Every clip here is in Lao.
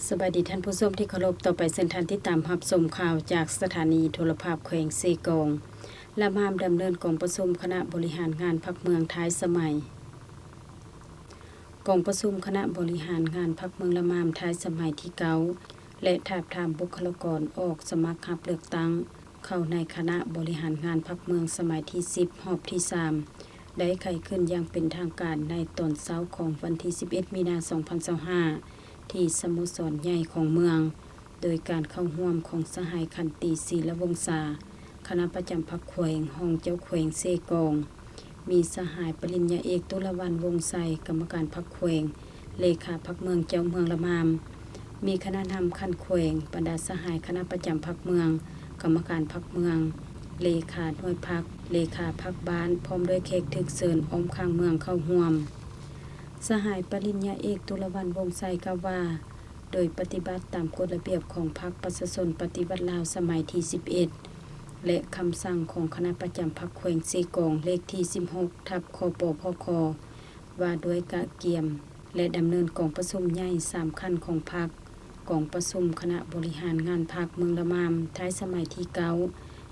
ສະບາຍດີທ່ານຜູ້ຊົມທີ່ເຄົາລົບ, ຕໍ່ໄປເຊີນທ່ານຕິດຕາມຮັບຊົມຂ່າວຈາກສະຖານີໂທລະພາບແຂວງເຊກອງ. ລະມາມດຳເນີນກອງປະຊຸມຄະນະບໍລິຫານງານພັກເມືອງທ້າຍສະໄໝ. ກອງປະຊຸມຄະນະບໍລິຫານງານພັກເມືອງລະມາມທ້າຍສະໄໝທີເກົ້າ ແລະ ທາບທາມບຸກຄະລາກອນອອກສະໝັກຮັບເລືອກຕັ້ງ ເຂົ້າໃນຄະນະບໍລິຫານງານພັກເມືອງສະໄໝທີສິບ ຮອບທີສາມ ໄດ້ໄຂຂຶ້ນຢ່າງເປັນທາງການໃນຕອນເຊົ້າຂອງວັນທີສິບເອັດ ມີນາ ສອງພັນຊາວຫ້າ ທີ່ສະໂມສອນໃຫຍ່ຂອງເມືອງ, ໂດຍການເຂົ້າຮ່ວມຂອງສະຫາຍ ຂັນຕີ ສີລະວົງສາ ຄະນະປະຈຳພັກແຂວງ, ຮອງເຈົ້າແຂວງເຊກອງ, ມີສະຫາຍປະລິນຍາເອກ ຕຸລະວັນ ວົງໄຊ ກຳມະການພັກແຂວງ, ເລຂາພັກເມືອງເຈົ້າເມືອງລະມາມ, ມີຄະນະນຳຂັ້ນແຂວງ, ບັນດາສະຫາຍຄະນະປະຈຳພັກເມືອງ, ກຳມະການພັກເມືອງ, ເລຂາໜ່ວຍພັກ, ເລຂາພັກບ້ານ ພ້ອມດ້ວຍແຂກຖືກເຊີນອ້ອມຂ້າງເມືອງເຂົ້າຮ່ວມ. ສະຫາຍປະລິນຍາເອກ ຕຸລະວັນ ວົງໄຊ ກ່າວວ່າ ໂດຍປະຕິບັດຕາມກົດລະບຽບຂອງພັກປະຊາຊົນປະຕິວັດລາວສະໄໝທີສິບເອັດ ແລະ ຄຳສັ່ງຂອງຄະນະປະຈຳພັກແຂວງເຊກອງ ເລກທີສິບຫົກ ທັບ ຄປພຄ ວ່າດ້ວຍກະກຽມ ແລະ ດຳເນີນກອງປະຊຸມໃຫຍ່ສາມຂັ້ນຂອງພັກ, ກອງປະຊຸມຄະນະບໍລິຫານງານພັກເມືອງລະມາມ ທ້າຍສະໄໝທີເກົ້າ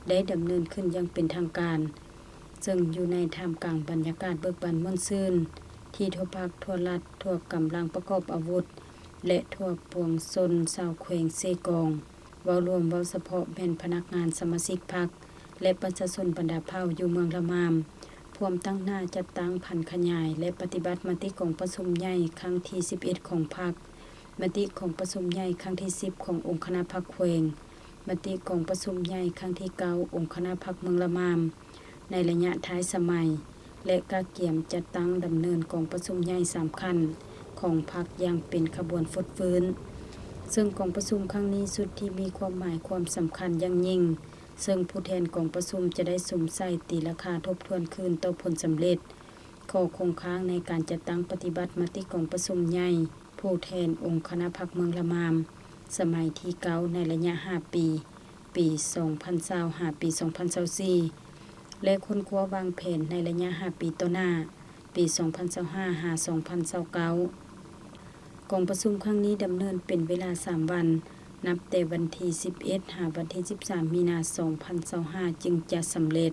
ໄດ້ດຳເນີນຂຶ້ນຢ່າງເປັນທາງການ, ເຊິ່ງຢູ່ໃນທ່າມກາງບັນຍາກາດເບີກບານມ່ວນຊື່ນ ທີ່ທົ່ວພັກ, ທົ່ວລັດ, ທົ່ວກຳລັງປະກອບອາວຸດ ແລະ ທົ່ວປວງຊົນຊາວແຂວງເຊກອງ, ເວົ້າລວມ, ເວົ້າສະເພາະແມ່ນພະນັກງານ, ສະມາຊິກພັກ ແລະ ປະຊາຊົນບັນດາເຜົ່າຢູ່ເມືອງລະມາມ ພວມຕັ້ງໜ້າຈັດຕັ້ງຜັນຂະຫຍາຍ ແລະ ປະຕິບັດມະຕິກອງປະຊຸມໃຫຍ່ຄັ້ງທີສິບເອັດຂອງພັກ, ມະຕິກອງປະຊຸມໃຫຍ່ຄັ້ງທີສິບຂອງອົງຄະນະພັກແຂວງ, ມະຕິກອງປະຊຸມໃຫຍ່ຄັ້ງທີເກົ້າ ອົງຄະນະພັກເມືອງລະມາມ ໃນໄລຍະທ້າຍສະໄໝ ແລະ ກະກຽມຈັດຕັ້ງດຳເນີນກອງປະຊຸມໃຫຍ່ສາມຂັ້ນຂອງພັກຢ່າງເປັນຂະບວນຟົດຟື້ນ. ເຊິ່ງກອງປະຊຸມຄັ້ງນີ້ສຸດທີ່ມີຄວາມໝາຍຄວາມສຳຄັນຢ່າງຍິ່ງ, ເຊິ່ງຜູ້ແທນກອງປະຊຸມຈະໄດ້ສຸມໃສ່ຕີລາຄາທົບທວນຄືນຕໍ່ຜົນສຳເລັດ, ຂໍ້ຄົງຄ້າງໃນການຈັດຕັ້ງປະຕິບັດມະຕິກອງປະຊຸມໃຫຍ່ ຜູ້ແທນອົງຄະນະພັກເມືອງລະມາມ ສະໄໝທີເກົ້າ ໃນໄລຍະຫ້າປີ, ປີສອງພັນຊາວ ຫາ ປີສອງພັນຊາວສີ່ ແລະ ຄົ້ນຄວ້າວາງແຜນໃນໄລຍະຫ້າປີຕໍ່ໜ້າ, ປີສອງພັນຊາວຫ້າ ຫາ ສອງພັນຊາວເກົ້າ. ກອງປະຊຸມຄັ້ງນີ້ດຳເນີນເປັນເວລາສາມວັນ, ນັບແຕ່ວັນທີສິບເອັດ ຫາ ວັນທີສິບສາມ ມີນາ ສອງພັນຊາວຫ້າ ຈຶ່ງຈະສຳເລັດ.